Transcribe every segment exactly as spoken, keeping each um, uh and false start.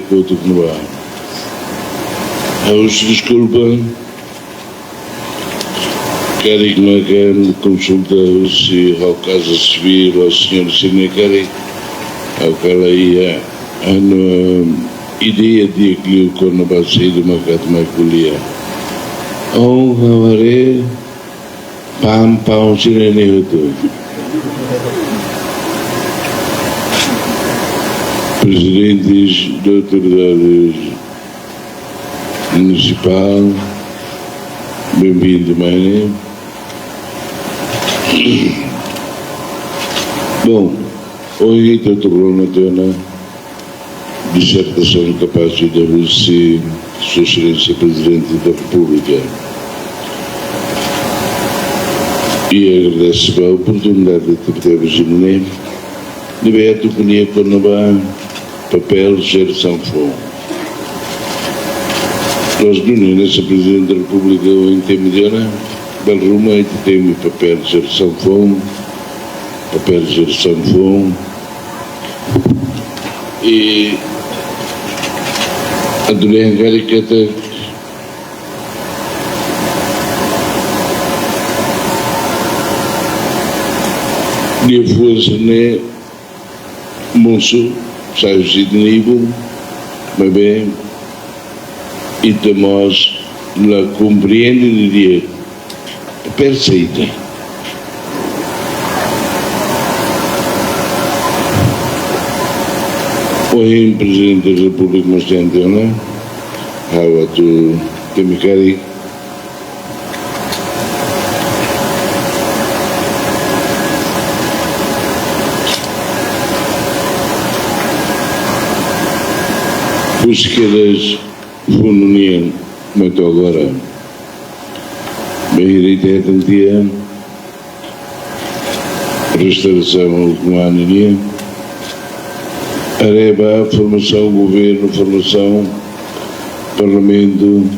kotuk ne'ebá. Ha'u husu deskulpa, karik maka konsulta husi ha'u Kaza Sivíl, ha'u señór sira-ne'e karik, ha'u kala iha, anu, ideia di'ak liu kona-ba saida maka atu mai ko'alia. Oh, ha'u haree, pam, pam, sira-ne'e hotu. Prezidentes de autoridades munisipál, bem-vindo, maine. Bom, ohin ita tuur ona tiha ona disertasaun kapás ida husi Sua Exelénsia Prezidente da Repúblika. I agradese ba oportunidade de ter vindo ne'e, ne'ebé atu ko'alia kona-ba papél jerasaun foun. Loos duni hanesan Prezidente da Repúblika ohin temi tiha ona, dala ruma ita temi papél jerasaun foun, papél jerasaun foun. I atu dehan karik katak nia fuan sira-ne'e mosu, sai husi ita-nia ibun, maibé ita mós la komprende didi'ak, persiste. Ohin Prezidente da Repúblika mós dehan tiha ona, ha'u atu temi karik husi kedas funu nian mai to'o agora. Bainhira ita hetan tiha restaurasaun ultimu anu nian, haree ba formasaun governu, formasaun parlamentu,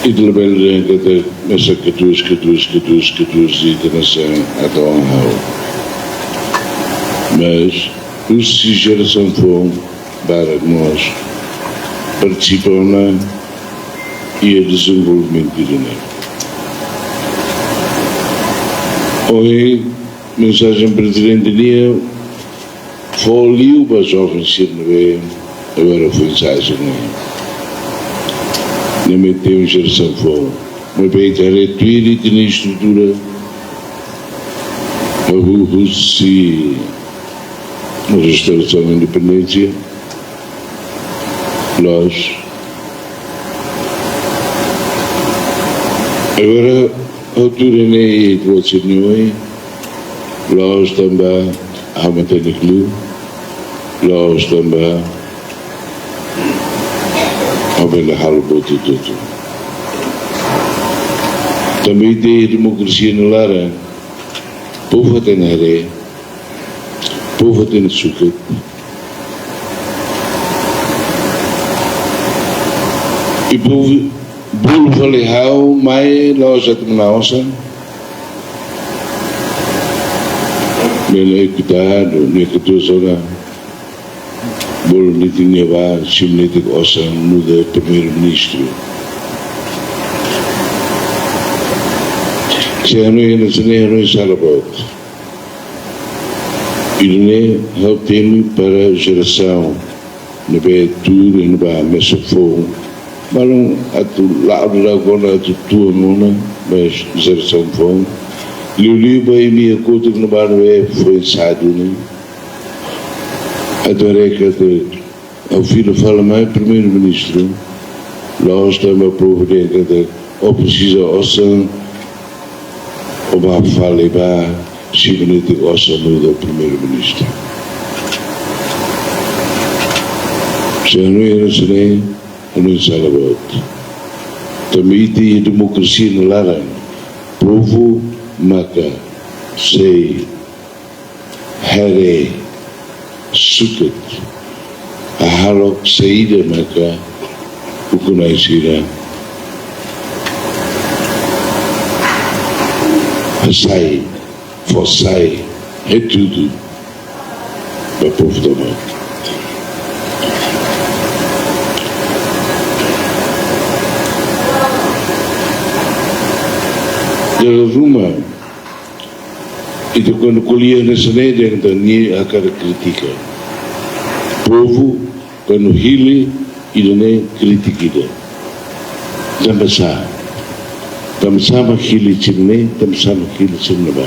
ita labele dehan katak mesak katuas, katuas, katuas, katuas, ita nasaun atu ha'u. Mas husi jerasaun foun barak mós partisipa ona iha dezenvolvimentu ida-ne'e. Ohin mensajen Prezidente nian fó liu ba joven sira ne'ebé agora foin sai sira-ne'e. Ne'e mak ita-nia jerasaun foun. Maibé ita haree tuir ita-nia estrutura, hahú husi restaurasaun independénsia, loos. Agora, altura ne'e, ita-boot sira-nia oin, loos tanba ha'u matenek liu, loos tanba ha'u bele halo buat hotu-hotu. Tanba ita iha demokrasia nia laran, povu hatene haree, povu hatene sukat. I povu bolu fali ha'u mai la'ós atu manán osan. Bele kuitadu, ne'e katuas ona bolu netik nia bá, simu netik osan nu'udar Primeiru-Ministru. Se hanoin hanesan ne'e, hanoin sala boot. Ida-ne'e ha'u temi para jerasaun ne'ebé tuur iha ne'ebá mesak foun. Balun atu la'o daudaun ona, atu tuan ona, mas jerasaun foun. Liuliu ba imi iha kotuk ne'ebá ne'ebé foin sai duni. Atu haree katak ha'u fila fali mai Primeiru-Ministru, la'ós tanba povu dehan katak ó presiza osan, ó bá fali bá, simu netik osan nu'udar Primeiru-Ministru. Se hanoin hanesan ne'e, hanoin sala boot. Tanba ita iha demokrasia nia laran, povu maka sei haree sukat, hahalok saida maka ukun-na'in sira hasai, fó sai, hatudu ba povu tomak. Dala ruma, ita kuandu ko'alia hanesan ne'e, dehan ita-nia hakarak kritika. Povu, kuandu hili, ida-ne'e kritika ida. Tanba sá? Tanba sá mak hili sira-ne'e, tanba sá mak hili sira-ne'ebá?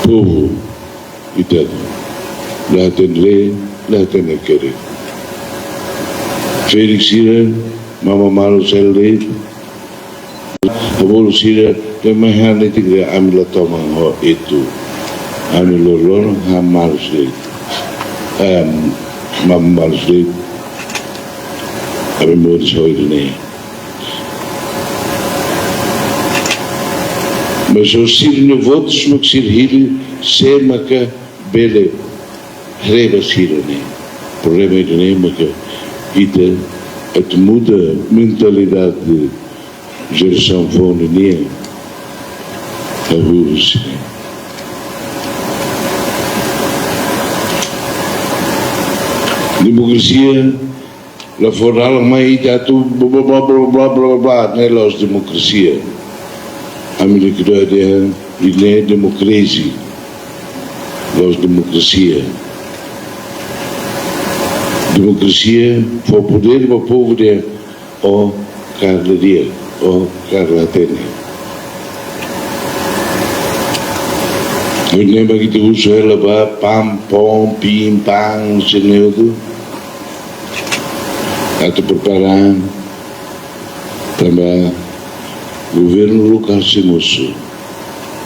Povu, ita la hatene lei, la hatene kere. Ferik sira, mama malu sel de'it, bolu sira, ke mai han netik de ami la toman ho etu. Ami loroloron han malu sira. Em, mama malu sira. Ami moris ho ida-ne'e. Mas ho sira-nia votus mak sira hili, sé maka bele haree ba sira-ne'e. Problema ida-ne'e maka ita atu muda mentalidade jerasaun foun nian. Hahú husi ne'e. Demokrasia la fó dalan mai ita atu bla, bla, bla, ne'e la'ós demokrasia. Ami la kira dehan ida-ne'e democracy. La'ós demokrasia. Demokrasia fó podér ba povu dehan ó kaer di'ak, ó kaer la hatene. Ohin ne'e mak ita husu hela ba pam, pom, pim, pam, sira-ne'e hotu. Atu prepara an, tanba governu lokál sei mosu.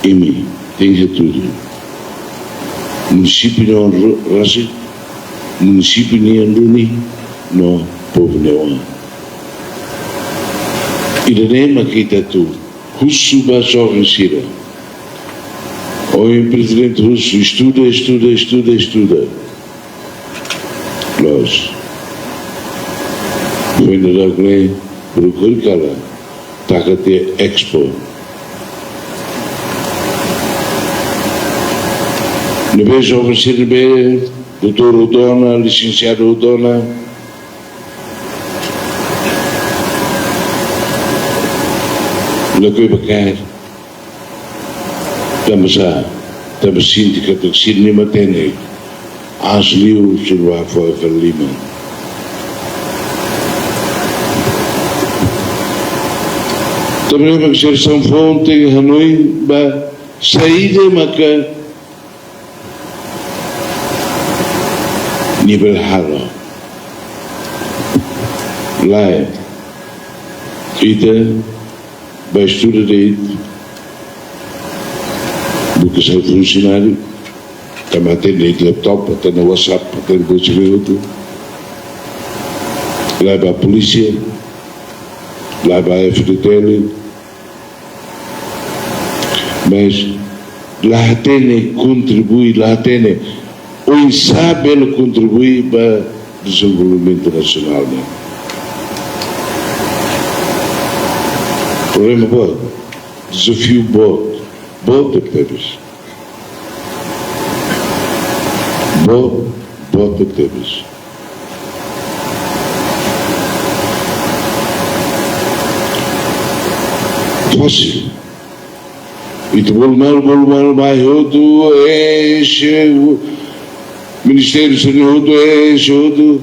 Imi tenke hatudu. Munisípiu nian ro-, rasik, munisípiu nian duni, no povu nia oan. Ida-ne'e mak ita atu husu ba joven sira. Ohin prezidente husu, estuda, estuda, estuda, estuda. Loos. Foin daudauk ne'e, prokura kala, taka tiha Expo. Ne'ebé joven sira ne'ebé, doutór hotu ona, lisensiadu hotu ona, lakohi bá kaer. Tanba sá, tanba sente katak sira-nia matenek aas liu, sira bá fó iha fali liman. Tanba ne'e mak jerasaun foun tenke hanoin ba saida maka nia bele halo. Lae, ita bá estuda de'it, buka sai funsionáriu, tanba hatene de'it laptop, hatene WhatsApp, hatene buat sira hotu. Lae bá polísia, lae bá F D T L, mas la hatene kontribui, la hatene oinsá bele kontribui ba dezenvolvimentu nasionál nian. Problema boot, dezafiu boot, boot tebes. Boot, boot tebes. Fásil. Ita bolu malu, bolu malu, mai hotu, eh, sei, ministériu sira-ne'e hotu, eh, sei hotu.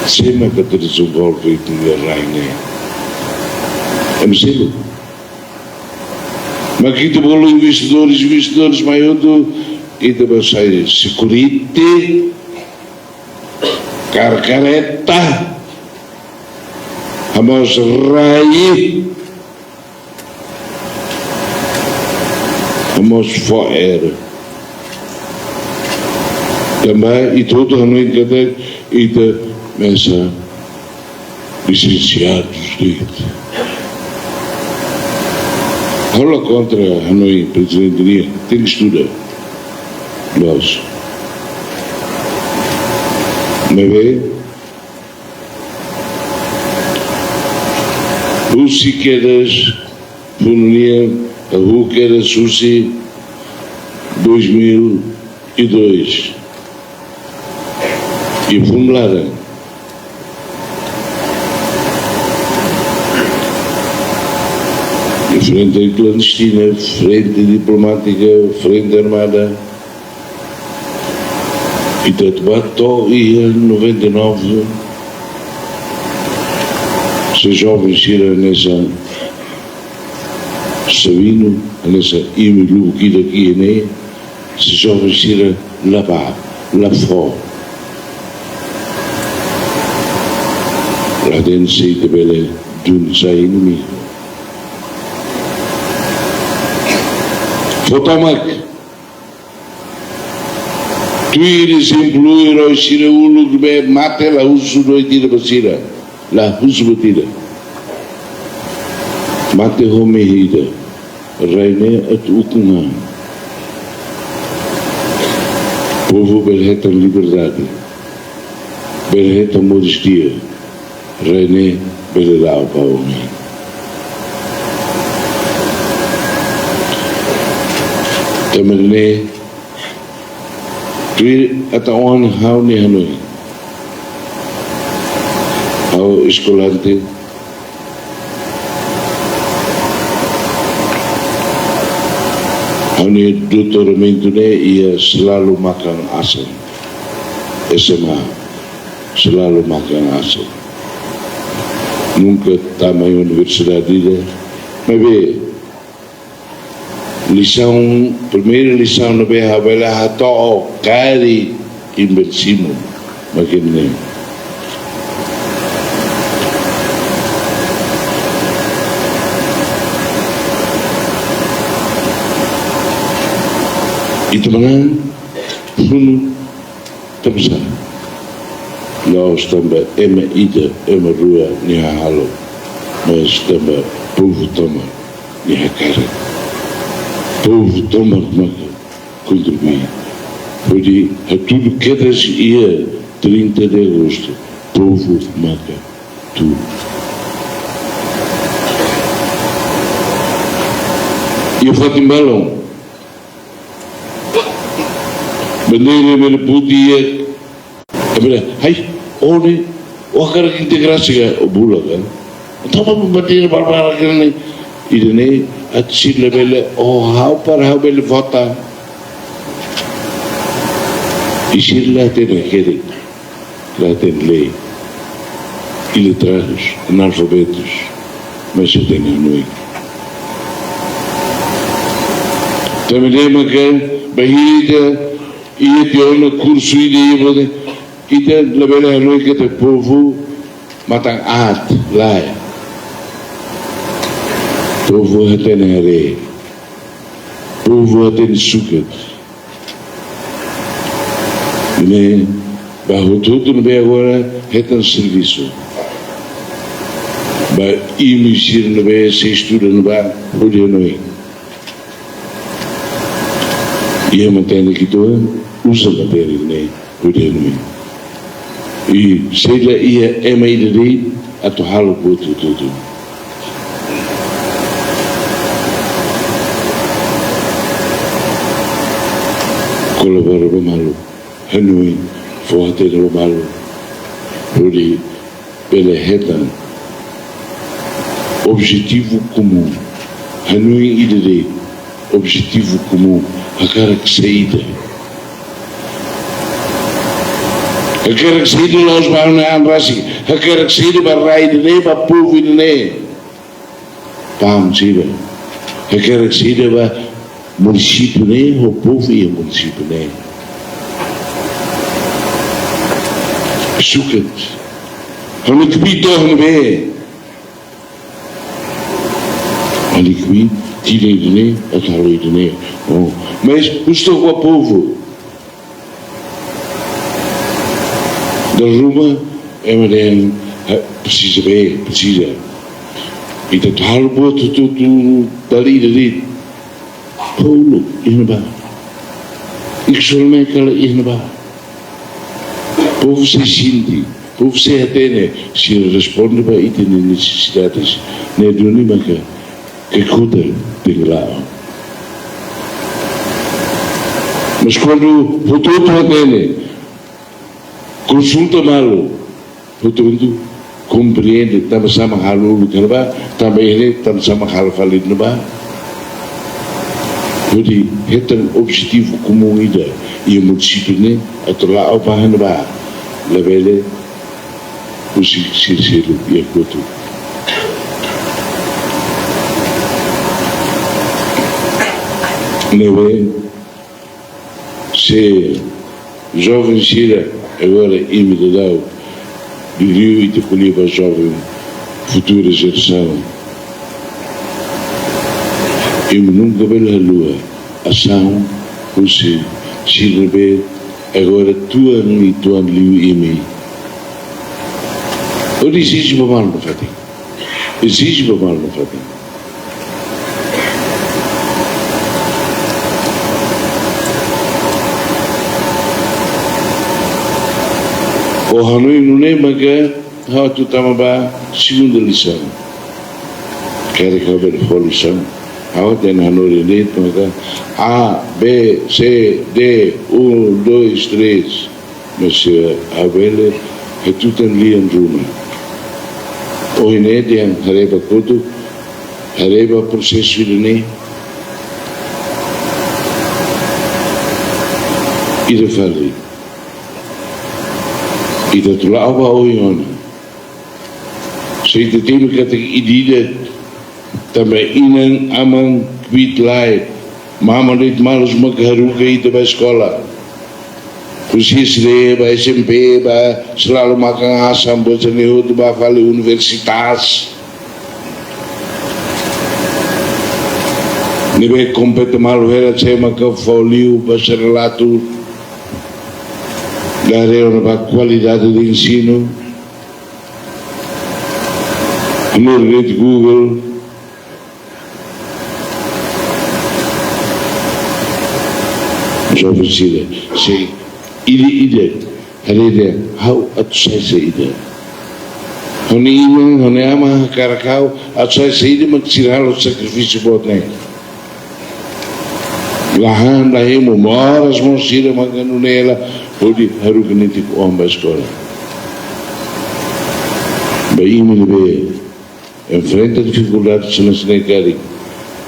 Sé mak atu dezenvolve ita-nia rai ne'e? Ema seluk. Mas ita bolu investidores, investidores mai hotu, ita bá sai security, kaer kareta, hamoos rai, hamoos fo'er. Tanba ita hotu hanoin katak ita mesak lisensiadus de'it. Ha'u la kontra hanoin prezidente nian, tenke estuda. Loos. Maibé, husi kedas, funu nian, hahú kedas husi dois mil e dois. E funu laran. E frente clandestina, frente diplomática, frente armada. Ita atu bá to'o iha noventa e nove, se joven sira hanesan Sabino, hanesan imi lubuk ida-ne'e, se joven sira la bá, la fó. La den se ita bele dun sai inimigu. Fó tomak. Tuir ezemplu eroi sira uluk ne'ebé mate la husu doit ida ba sira, la husu buat ida. Mate ho mehi ida, rai ne'e atu ukun an. Povu bele hetan liberdade, bele hetan moris di'ak, rai ne'e bele la'o ba oin. Tanba ne'e, tuir ata oan ha'u-nia hanoin. Ha'u eskolante, ha'u-nia doutoramentu ne'e iha Selalu Makan Asam, S M A, Selalu Makan Asam. Nunka tama iha universidade ida, maibé lisaun, primeira lisaun ne'ebé ha'u bele hato'o karik imbel simu, mak ne'e. Ita manán, funu, tanba sá? La'ós tanba ema ida, ema rua nia hahalok, mas tanba povu tomak nia hakarak. Povu tomak maka kontribui. Hodi hatudu kedas iha trinta de agosto, povu maka tuur. Iha fatin balun, bandeira bele buti iha, bele, hai, ó ne'e, ó hakarak integrasi ka, ó bulak ka. Entaun bandeira barak-barak ne'e, ida-ne'e, atu sira labele, ó ha'u para ha'u bele vota. I sira la hatene karik, la hatene lei. Ilitradus, analfabetus, mas hatene hanoin. Tanba ne'e maka, bainhira ita, iha tiha ona kursu ida, iha bote, ita labele hanoin katak povu matan aat, lae. Povu hatene haree. Povu hatene sukat. Ne'e, ba hotu-hotu ne'ebé agora hetan servisu. Ba imi sira ne'ebé sei estuda ne'ebá, hodi hanoin. Iha matéria ki'ik, uza matéria ne'e hodi hanoin. I sei la iha ema ida de'it atu halo buat hotu-hotu. Kolabora ba malu, hanoin, fó hatene ba malu, hodi bele hetan objetivu komún, hanoin ida de'it, objetivu komún, hakarak saida. Hakarak saida la'ós ba ha'u-nia an rasik, hakarak saida ba rai ida-ne'e, ba povu ida-ne'e. Pam sira. Hakarak saida ba munisípiu ne'e, ho povu iha munisípiu ne'e. Sukat. Ha'u-nia kbiit to'o ne'ebé. Ha'u-nia kbiit, tira ida-ne'e, atu halo ida-ne'e. Oh, mas husu ba povu. Dala ruma, ema dehan, ha, presiza bee, presiza. Ita atu halo buat hotu-hotu, dala ida de'it. Paulo, iha ne'ebá. Iksolmek kala iha ne'ebá. Povu sei sente, povu sei hatene, sei responde ba ita-nia nesesidades. Ne'e duni maka kekuatan tenke la'o. Mas kuandu hotu-hotu hatene, Konsulta malu, portantu, komprende tanba sá mak halo uluk ne'ebá, tanba ne'e tanba sá mak halo fali ne'ebá. Hodi hetan objetivu komún ida iha munisípiu ne'e atu la'o ba ne'ebá. Labele husik sira seluk iha kotuk. Ne'ebé, se joven sira agora imi daudaun, liuliu ita ko'alia ba joven, futura jerasaun, imi nunka bele haluha asaun husi sira ne'ebé agora tuan i tuan liu imi. Hodi ezije ba malu nafatin. Ezije ba malu nafatin. Ó hanoin nune'e maka ha'u atu tama ba segunda lisaun. Karik ha'u bele fó lisaun, ha'u tenke hanoin de'it maka A, B, C, D, um, dois, três. Mas, eh, ha'u bele hatutan lian ruma. Ohin ne'e dehan haree ba kotuk, haree ba prosesu ida-ne'e. Ida fali. Ita atu la'o ba oin ona. Se ita temi katak ida-idak tanba inan-aman kbiit-laek, mama de'it malus maka haruka ita ba eskola. Husi S D ba S M P ba selalu makan asam, buat sira-ne'e hotu ba fali universitas. Ne'ebé kompete malu hela, sé maka fó liu ba sira-ne'e atu haree ona ba kualidade de ensinu. Menurut Google, joven sira, se ida-idak haree dehan ha'u atu sai saida. Ha'u-nia inan, ha'u-nia aman hakarak ha'u atu sai saida mak sira halo sakrifísiu boot ne'e. La han, la hemu, moras mós sira maka nune'e hela hodi haruka netik oan ba eskola. Ba imi ne'ebé enfrenta difikuldade sira-ne'e karik,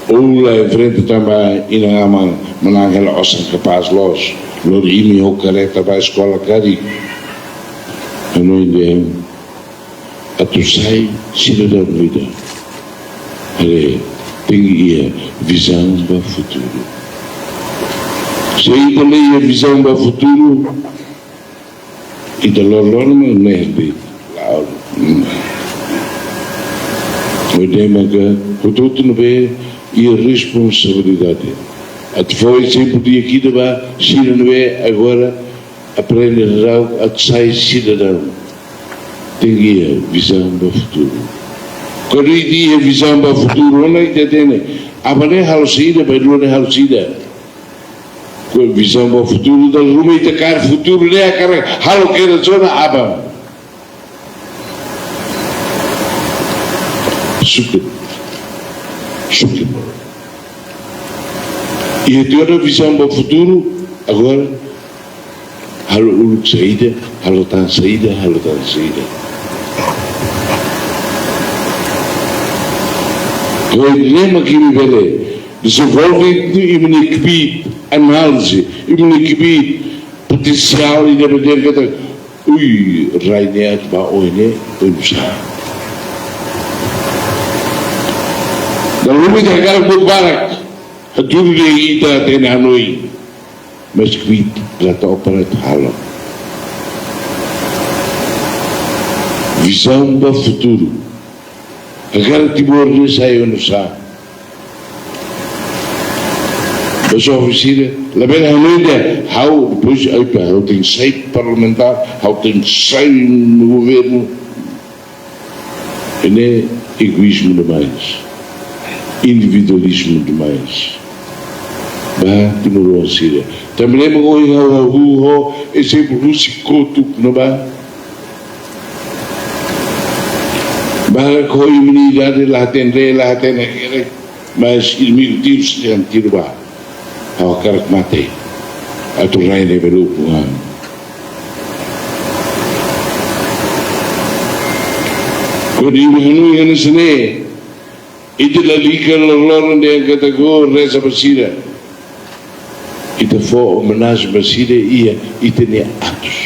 ou la enfrenta tanba inan-aman manán hela osan kapás loos, lori imi ho kareta ba eskola karik. Hanoin dehan atu sai sidadaun ida, haree, tenke iha vizaun ba futuru. Se ita la iha vizaun ba futuru, ita loroloron mak ne'e de'it. La'o. Hmm. Ha'u dehan maka hotu-hotu ne'ebé iha responsabilidade atu fó ezemplu di'ak ida ba sira ne'ebé agora aprende daudaun atu sai sidadaun. Tenke iha vizaun ba futuru. Kuandu ita iha vizaun ba futuru, ona ita hatene, aban ne'e halo saida, bainrua ne'e halo saida. Ho vizaun ba futuru, dala ruma ita kaer futuru ne'e hakarak halo kedas ona aban. Sukat. Sukat. Ita iha ona vizaun ba futuru, agora halo uluk saida, halo tan saida, halo tan saida. Hodi ne'e mak imi bele dezenvolve imi-nia kbiit, análize, imi-nia kbiit, potensiál ida-ne'ebé dehan katak, ui, rai ne'e atu ba oin ne'e, oinsá. Dala ruma ita hakarak buat barak, hatudu de'it ita hatene hanoin. Mas kbiit la to'o para atu halo. Vizaun ba futuru. Agora Timor ne'e sai oinsá. Ba joven sira, labele hanoin dehan ha'u depois, ai pá, ha'u tenke sai parlamentár, ha'u tenke sai governu. Ne'e egoízmu demais. Individualizmu demais. Ba timoroan sira. Tanba ne'e mak ohin ha'u hahú ho ezemplu husi kotuk ne'ebá. Barak ho imunidade, la hatene, la hatene, mas inimigu tiru, se tiru ba. Ha'u hakarak mate. Atu rai ne'e bele ukun ha'u. Hodi imi hanoin hanesan ne'e, ita lalika loroloron dehan katak reza ba sira. Ita fó omenajen ba sira iha ita-nia atus.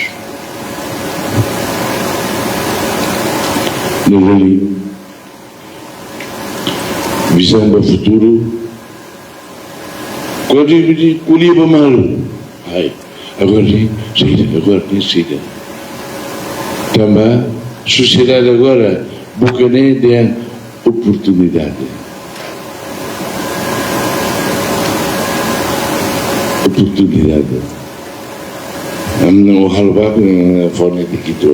Ne'e duni, vizaun ba futuru. Kuandu imi ko'alia ba malu, ai, agora ne'e saida, agora ne'e saida. Tanba sosiedade agora buka ne'e dehan oportunidade. Oportunidade. Ami halo ba, eh, fone di kitu.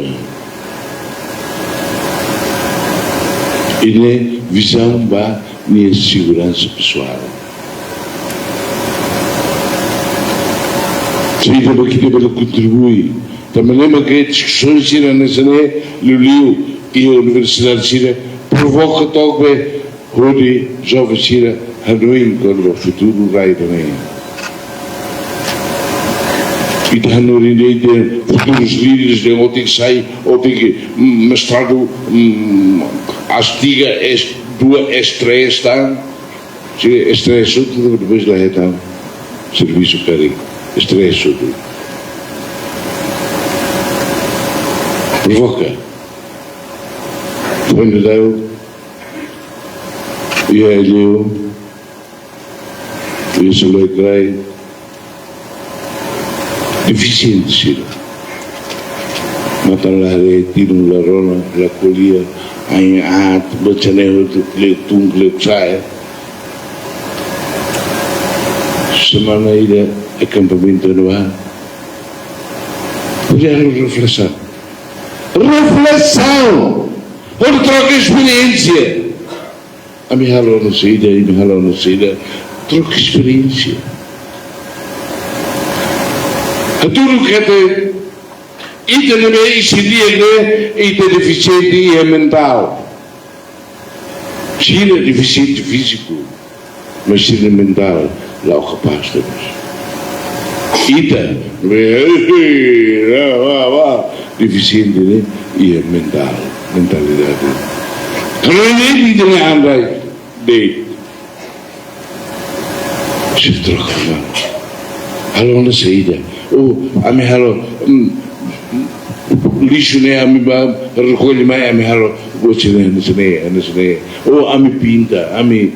Ida-ne'e vizaun ba nia seguransa pesoál. Saida mak ita bele kontribui. Tanba ne'e mak diskusaun sira hanesan ne'e liuliu iha universidade sira provoka took be hodi joven sira hanoin kona-ba futuru rai ida-ne'e. Ita hanoin de'it, ita futurus líderes dehan ó tenke sai, ó tenke, mm, mestradu, mm, S tiga, S dua, S três, tá? Se S três hotu, depois la hetan servisu karik. S três hotu. Provoka. Foin daudaun, iha Aileu, iha Soledade, defisiente sira. Matan la haree, tilun la rona, la ko'alia, ain aat, buat sira-ne'e hotu kle'uk tun, kle'uk sa'e. Semana ida, akampamentu ne'ebá. Hodi halo reflesaun. Reflesaun! Hodi troka esperiénsia. Ami halo ona saida, imi halo ona saida. Troka esperiénsia. Hatudu katak ita ne'ebé isin di'ak ne'e, ita defisiente iha mentál. Sira defisiente fíziku, mas sira mentál la'o kapás tebes. Ita, wá, wá, wá, defisiente ne'e iha mentál, mentalidade. Halo ne'e ita-nia an rai de'it. Sira troka, maun. Halo ona saida? Oh, ami halo, mm, lixu ne'e ami bá rekolle mai, ami halo buat sira-ne'e, sira-ne'e, sira-ne'e. Oh, ami pinta, ami.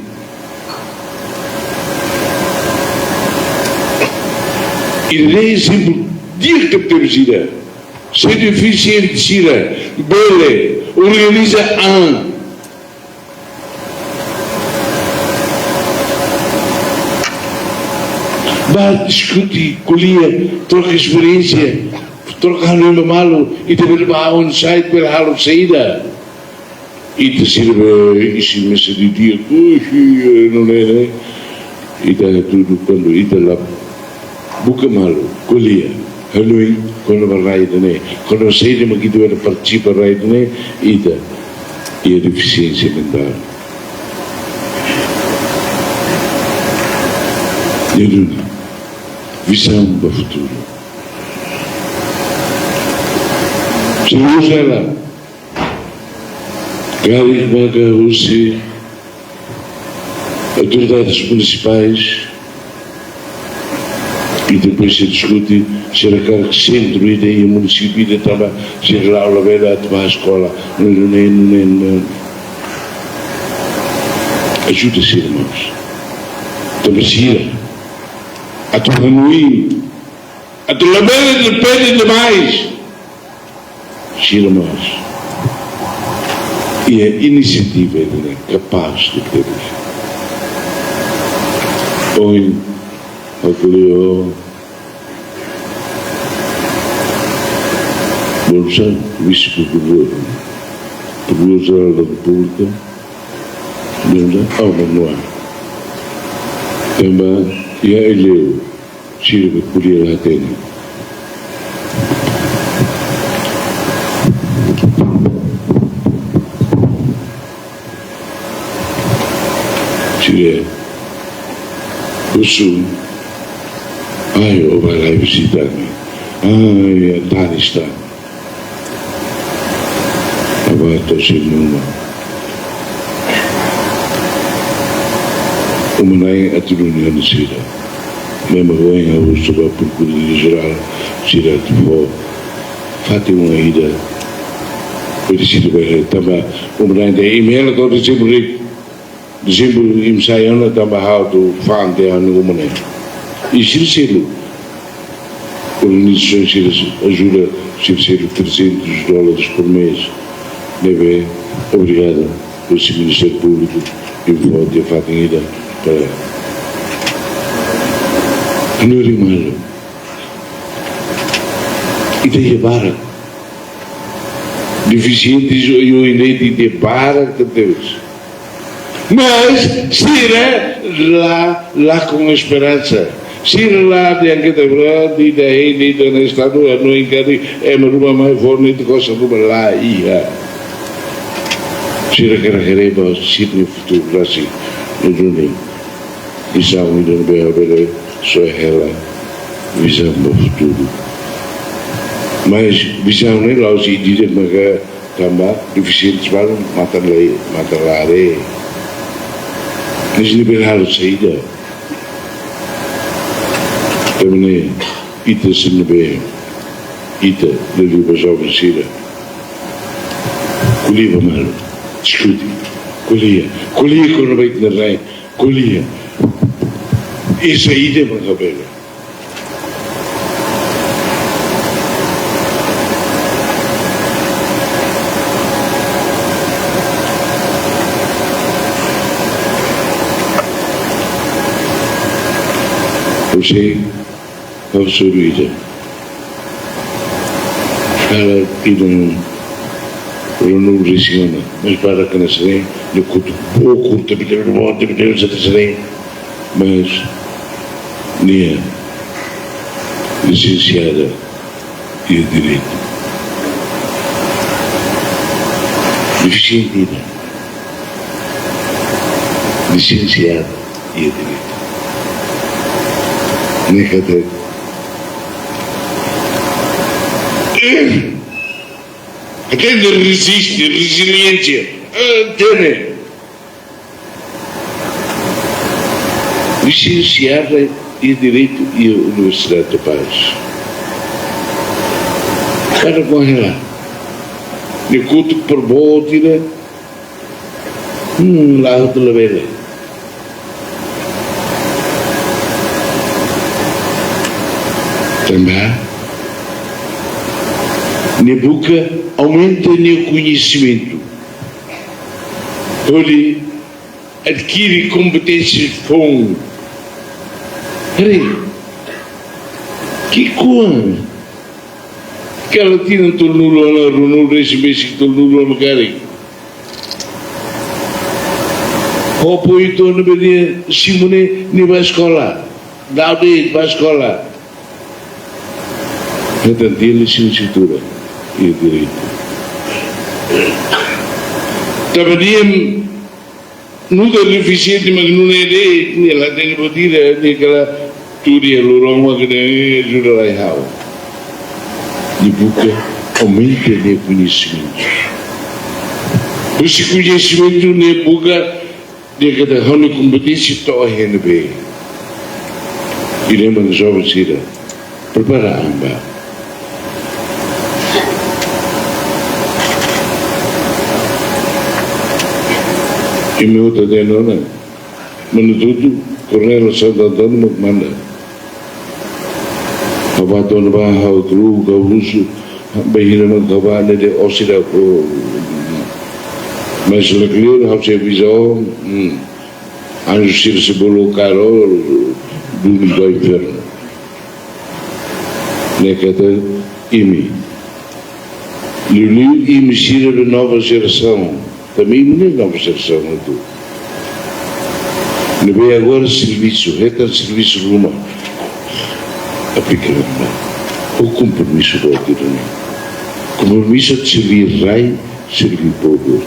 Ida-ne'e ezemplu di'ak tebes ida. Se defisiente sira bele organiza an, bá diskute, ko'alia, troka esperiénsia, troka hanoin ba malu, ita bele bá on-site, bele halo saida. Ita sira be isin mesak didi'ak, ui, nune'e ne'e. Ita hatudu kuandu ita la buka malu, ko'alia, hanoin kona-ba rai ida-ne'e, kona-ba saida mak ita bele partisipa rai ida-ne'e, ita iha defisiénsia mentál. Ne'e duni, vizaun ba futuru. Se uza la, karik maka husi autoridades munisipais, e depois se diskute, sira hakarak sentru ida iha munisípiu ida tanba sira la'o labele atu bá eskola, nune'e, nune'e, nune'e. Ajuda sira mós. Tanba sira atu hanoin, atu labele depende demais. Sira mós iha inisiativa ida-ne'e kapás tebes. Ohin, ha'u ko'alia ho Bolsa, Vise-Prokuradór, Prokuradór-Jerál da Repúblika, Bolsa, oh, Manuel. Tanba iha Aileu, sira be ko'alia la hatene. Sira husu, ai, ó bá lai vizita ami. Ai, Antani está. Ó Ba to'o sira-nia uma. Uma-na'in atu duni ona sira. Ne'e mak ohin ha'u husu ba Prokuradór Jerál, sira atu fó fatin uma ida. Hodi sira bele, tanba uma-na'in dehan imi hela to'o dezembru de'it. Dezembru imi sai ona tanba ha'u atu fa'an tiha ha'u-nia uma ne'e. I sira selu. Organizasaun sira ajuda, sira selu trezentos dólares por mês. Ne'ebé, obrigadu, husi Ministériu Públiku, imi fó tiha fatin ida para. Hanorin malu. Ita iha barak. Defisiente, oioin de'it, ita iha barak tebes. Mas sira la, lakon esperansa. Sira la dehan katak, la, ita hein, ita-nia Estadu, no inkari, ema ruma mai fó netik kosar ruma, la iha. Sira hakarak haree ba sira-nia futuru rasik, no duni. Vizaun ida ne'ebé bele soe hela vizaun ba futuru. Mas vizaun ne'e la'ós ida-idak maka tanba defisiente balu matan la, matan la haree. Mas ne'ebé halo saida? Tanba ne'e ita sira ne'ebé, ita, liuliu ba joven sira. Ko'alia ba malu, diskute, ko'alia, ko'alia kona-ba ita-nia rai, ko'alia. Esa ida mak bele. Ha'u sei, ha'u suru ida. Hela ida-ne'e ruanulu-resin-ona, mas barak hanesan ne'e, nia kotuk bokur, tebetebes, tebetebes hanesan ne'e, mas nia lisensiada iha direitu. Defisiente ida. Lisensiada iha direitu. Ne'e katak, eh, hatene, reziste, reziliénsia. Eh, hatene. Lisensiada iha direitu iha Universidade da Paz. Kada kuan hela. Nia kotuk para boot ida. Hmm, la, ha'u labele. Tanba nia buka aumenta nia koñesimentu. Hodi adkire kompeténsia foun. Haree. Ki'ikoan. Kala tinan tolunulu ona, ruanulu-resin-besi, tolunulu ona karik. Ho apoiu to'o ne'ebé nia simu ne'e, nia bá eskola. Dala ida bá eskola. Hetan tiha lisensiatura iha direitu. Tanba nia nu'udar defisiente, mak nune'e de'it, nia la hatene buat ida, nia kala tuur iha lorong mak dehan, eh, ajuda lai ha'u. Nia buka aumenta nia koñesimentu. Husi koñesimentu nia buka, nia katak ha'u-nia kompeténsia to'o iha ne'ebé. Ida-ne'e mak joven sira prepara an ba. Imi hotu hatene ona, Manututu, Coronel Santo António mak manda. Ha'u bá to'o ne'ebá, ha'u tru, ha'u husu, bainhira mak ha'u bá ne'e dehan ó sira, oh, mas la kleur, ha'u sei avisa ó, hmm. Anju sira sei bolu kaer, duni ba infernu. Ne'e katak imi. Liuliu imi sira be nova jerasaun. Tanba imi ne'e nova jerasaun atu. Ne'ebé agora servisu, hetan servisu ruma. Aplika ruma. Ho kompromisu boot ida-ne'e. Kompromisu atu serví rai, serví povu.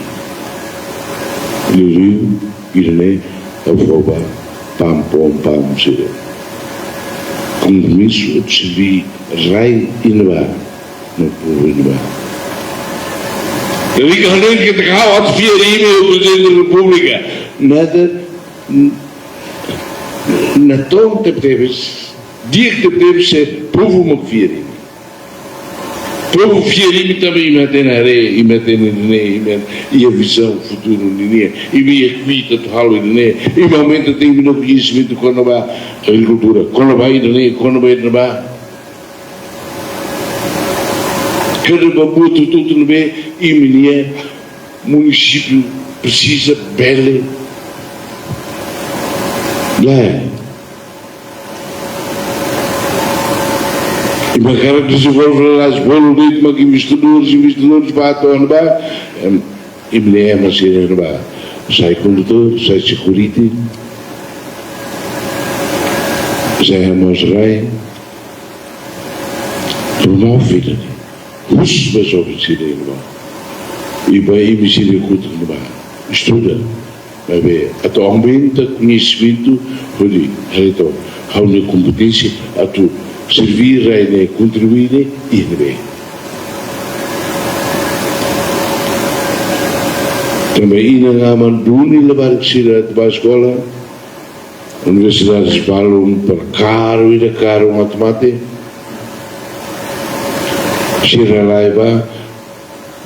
Liuliu ida-ne'e, ha'u fó ba PAM, POM, PAM sira. Kompromisu atu serví rai iha ne'ebá, no povu iha ne'ebá. Jadi, hanoin katak ha'u atu fiar imi ho Prezidente da Repúblika. Nada, n-, natoon tebetebes, di'ak tebetebes se povu mak fiar imi. Povu fiar imi tanba imi hatene haree, imi hatene ida-ne'e, imi iha vizaun futuru ninian, imi iha kuita atu halo ida-ne'e, imi aumenta tiha imi-nia koñesimentu kona-ba agrikultura, kona-ba ida-ne'e, kona-ba ida-ne'ebá. Kada ba buat hotu-hotu ne'ebé imi-nia munisípiu presiza bele. Lae. Imi hakarak dezenvolve lalais, bolu de'it mak investidores, investidores ba to'o ne'ebá. Em, imi-nia ema sira ne'ebá. Sai kondutór, sai security, sai hamoos rai. Promove ida-ne'e. Husu ba joven sira ne'ebá. I ba imi sira kotuk ne'ebá. Estuda. Maibé, atu aumenta koñesimentu, hodi, haree took, ha'u-nia kompeténsia, atu serví rai ne'e, kontribui ne'e, iha ne'ebé. Tanba inan-aman duni labarik sira atu ba eskola, universidades balun para karu, ida karu mate-mate. Sira laiha ba,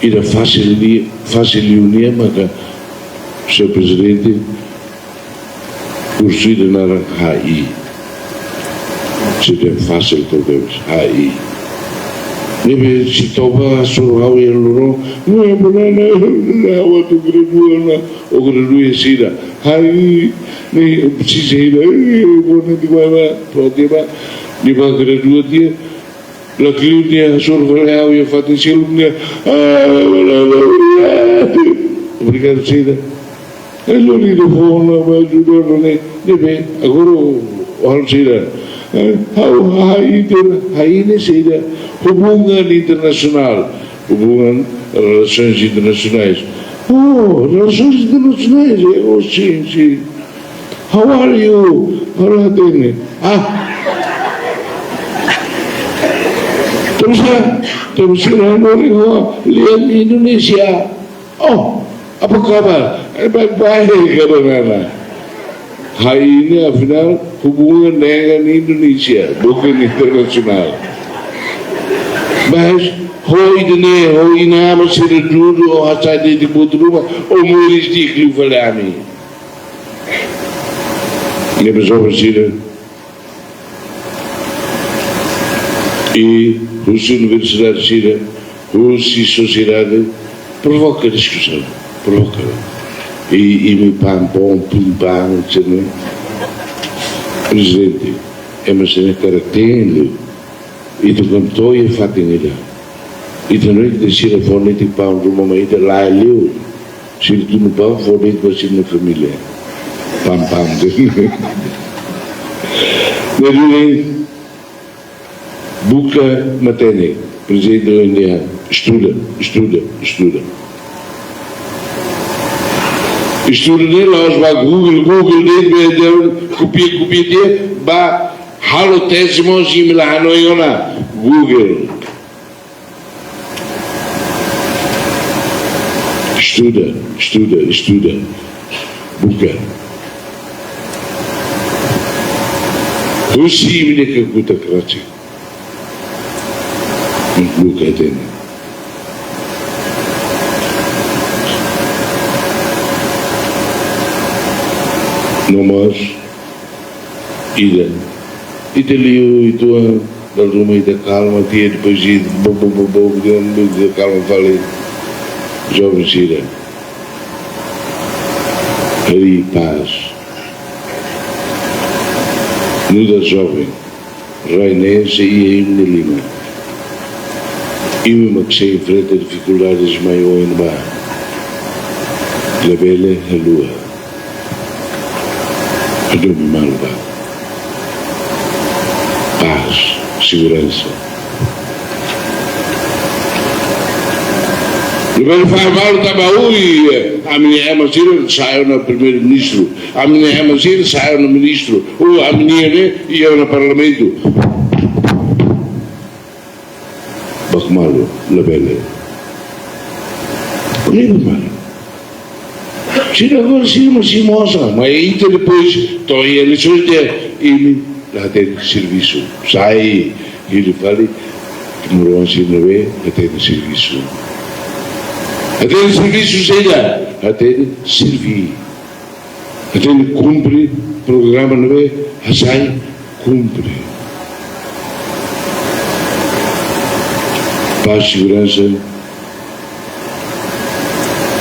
ida fasil di, fasil liu nian maka, señór Prezidente, kursu ida naran H I. Sira dehan fasil tebes, H I. Ne'ebé se toba suru ha'u iha loron, ne'e banana, ne'e ha'u atu gradua ona, o gradua sira. H I, ne'e presiza ida, eh, bona di baba, pode ba, di ba gradua tiha, lakleur nia hasoru fali ha'u iha fatin seluk nia. Ah, obrigadu sira. Ai, lori do fona, ba ajuda ne'e. Ne'ebé, agora, o hal sira. Eh, ha'u, H I ter, H I ne'e sira. Hubungan internasionál. Hubungan, relações internacionais. Oh, relações internacionais. Eh, oh, sim, sim. How are you? Fala tene. Ah. Terus ya, terus ya, no, no, lihat Indonesia. Oh, apa kabar? Eh, baik-baik, kata Nana. H I ne'e, afinál, hubungan dengan Indonesia, bukan internasionál. Mas, ho ida-ne'e, ho inan-aman sira dudu, o hasai de'it buat ruma, o moris di'ak liu fali ami. Ne'ebé joven sira, i husi universidade sira, husi sosiedade, provoka diskusaun, provoka. I, imi pam, pom, pim, pam, sira-ne'e. Prezidente, ema sira-ne'e karakter liu. Ita kan to'o iha fatin ida. Ita no ita sira fó netik pam ruma mai ita lae liu. Sira tunu pam fó de'it ba sira-nia família. Pam, pam. Jadi, buka matenek, Prezidente O N D H, estuda, estuda, estuda. Estuda ne'e la'ós ba Google, Google de'it, be, de, kopia, kopia de'it, ba halo teste mós imi la hanoin ona, Google. Estuda, estuda, estuda. Buka. Husi imi-nia kakutak rasik. Buka hatene. No mós, ida. Ita liu, ita dala ruma ita kalma tiha, depois ita bo, bo, bo, bo, ita kalma fali. Joven sira. Harii pás. Nu'udar joven, rai ne'e sei iha imi-nia liman. Imi mak sei enfrenta difikuldades mai oin ba. Labele haluha. Hadomi malu ba. Pás, seguransa. Labele fahe malu tanba ui, ami-nia ema sira sai ona primeiru-ministru. Ami-nia ema sira sai ona ministru. Ou ami-nia ne'e iha ona parlamentu. Baku malu, labele. Lembra, mano? Sira agora sira mós, sira mós, mas ita depois, to'o eleisoens ida, imi la hatene servisu. Sai, hili fali, timoroan sira ne'ebé la hatene servisu. La hatene servisu saida, la hatene serví. La hatene kumpre programa ne'ebé hasai, kumpre. Pás, seguransa.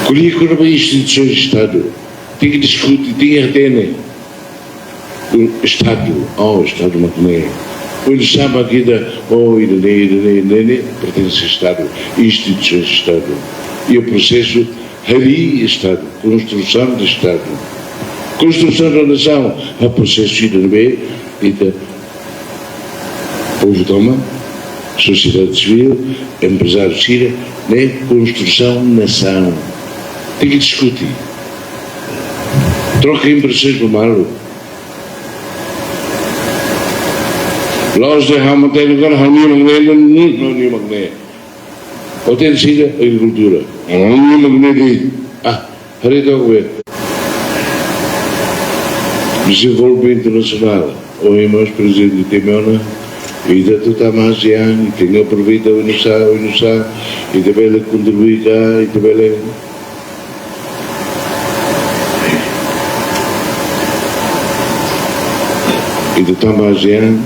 Ko'alia kona-ba instituisoens Estadu. Tenke diskute, tenke hatene. O Estadu, oh, Estadu mak ne'e. Oinsá mak ita, oh, ida-ne'e, ida-ne'e, ida-ne'e, pertense Estadu, instituisoens Estadu. I prosesu harii Estadu, konstrusaun de Estadu. Konstrusaun de nasaun, ha'u prosesu ida ne'ebé, ita, povu tomak, sosiedade sivíl, emprezáriu sira, ne'e konstrusaun nasaun. Tenke diskute. Troka impresoens ba malu. La'ós dehan ha'u mak hatene agora, ha'u-nia mak ne'e, ha'u-nia mak ne'e. Ó hatene saida, agrikultura. Ha'u-nia mak ne'e de'it. Ah, haree took be. Dezenvolvimentu nasionál. Ohin mós prezidente temi ona, ita atu tama ASEAN, ita tenke aproveita oinsá, oinsá, ita bele kontribui ka, ita bele. Ita tama ASEAN,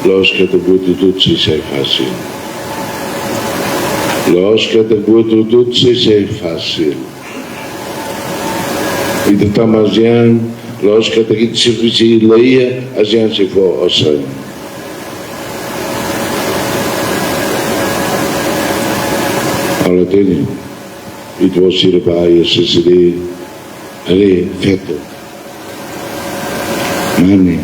la'ós katak buat hotu-hotu sei sai fasil. La'ós katak buat hotu-hotu sei sai fasil. Ita tama ASEAN, la'ós katak ita servisu la iha, ASEAN sei fó osan. Ha'u la hatene, ita-boot sira ba iha C C D, haree feto. Mane.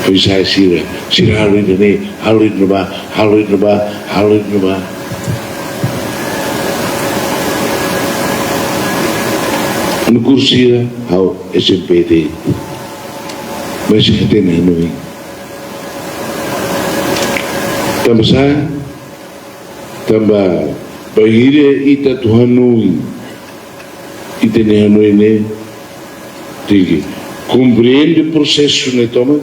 Foin-sa'e sira, sira halo ida-ne'e, halo ida-ne'ebá, halo ida-ne'ebá, halo ida-ne'ebá. Nu'udar sira, ha'u S M P de'it. Mas ita hatene hanoin. Tanba sá, tanba bainhira ita atu hanoin, ita-nia hanoin ne'e tenke komprende prosesu ne'e tomak,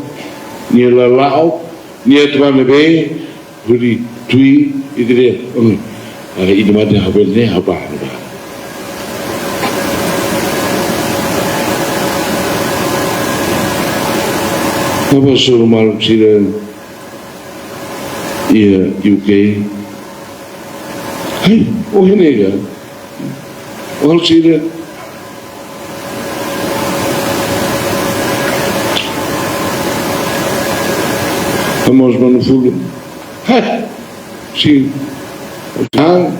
nia lala'ok, nia atu ba ne'ebé, hodi tuir, ita dehan, hmm, ah, ida-ne'e mak ha'u bele ne'e, ha'u ba, ha'u ba. Ha'u ba hasoru maluk sira iha U K. Hai, ohin ne'e ka. Halo sira. Ha'u mós manu fulu. Hai, sin. Ah,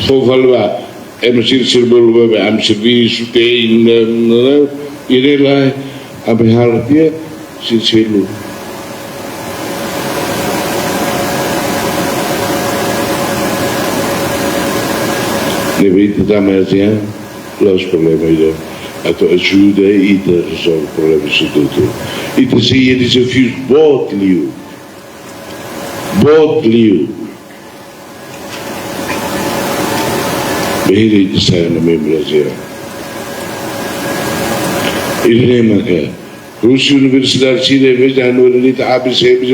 fó fali ba. Ema sira, sira bolu ba, ami servisu, te, ina, ina, ina, ina, ami halo tiha, sira selu. Ne'ebé ita tama ASEAN, la'ós problema ida. Atu ajuda ita rezolve problema sira hotu. Ita sei iha dezafiu boot liu. Boot liu. Bainhira ita sai ona membru ASEAN. Ida-ne'e maka husi universidade sira, em vez de hanorin ita A B C, B C,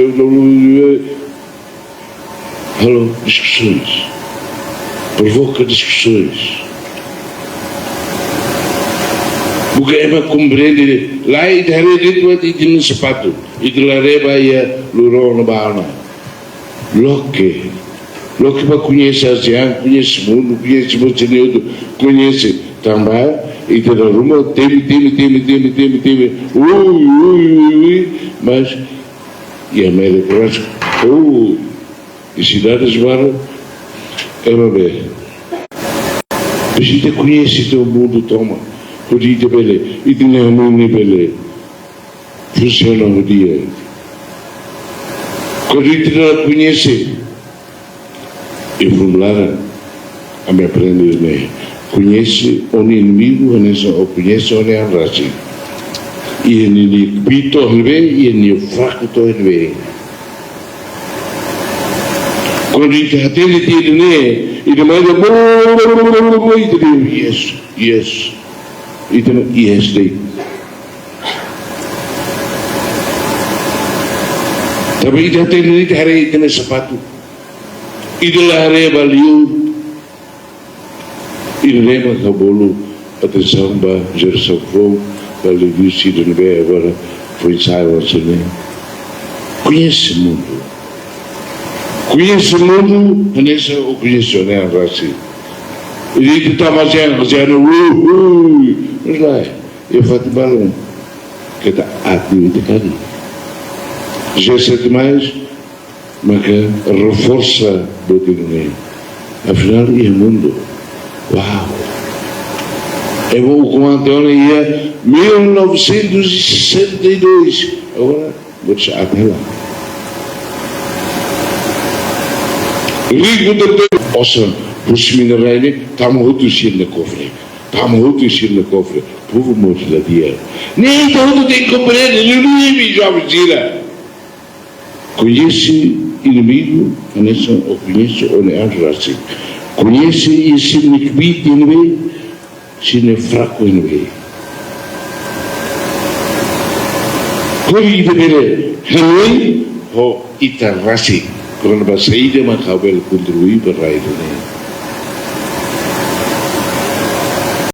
halo diskusoens. Provoka diskusoens. Buka ema komprende. Lae, ita haree de'it buat ita-nia sapatu. Ita la haree ba iha loro-oan ba ona. Loke. Loke ba koñese ASEAN, koñese mundu, koñese buat sira-ne'e hotu, koñese tanba ita dala ruma temi, temi, temi, temi, temi, temi. Ui, ui, ui, ui. Mas iha Amérika Latina, ui, iha sidades barak, ema be. Presiza koñese ita-nia mundu tomak, hodi ita bele, ita-nia hanoin ne'e bele funsiona ho di'ak. Kuandu ita la koñese, iha forum laran, ami aprende ne'e. Koñese ó-nia inimigu hanesan ó koñese ó-nia an rasik. Iha nia kbiit to'o ne'ebé, iha nia fraku to'o ne'ebé. Kuandu ita hatene tiha ida-ne'e, Ita mai ita, bo, bo, bo, ita dehan yes, yes. Ita dehan yes de'it. Tapi ita hatene, ita haree ita-nia sapatu. Ita la haree ba liur. Ida-ne'e mak ha'u bolu atensaun ba jerasaun foun, ba liuliu sira ne'ebé agora foin-sa'e oan sira-ne'e. Koñese mundu. Koñese mundu, hanesan ó koñese ó-nia an rasik. Ita tama hanesan, hanesan, ui, ui, ui, ui, iha fatin balun. Keta atu ita kari. G sete mais, maka reforsa buat ida-ne'e. Afinál, iha mundu. Uau! Ema ukun-an tiha ona iha mil novecentos e sessenta e dois. Agora, buat sa'e hela. Riku tebes osan, husi minerais ne'e, tama hotu sira-nia kofre. Tama hotu sira-nia kofre. Povu mós la di'ak. Ne'e ita hotu tenke komprende, liuliu imi joven sira. Koñese inimigu, hanesan ó koñese ó-nia an rasik. Koñese iha sira-nia kbiit iha ne'ebé, sira-nia fraku iha ne'ebé. Hodi ita bele hanoin ho ita rasik. Kona-ba saida mak ha'u bele kontribui ba rai ida-ne'e.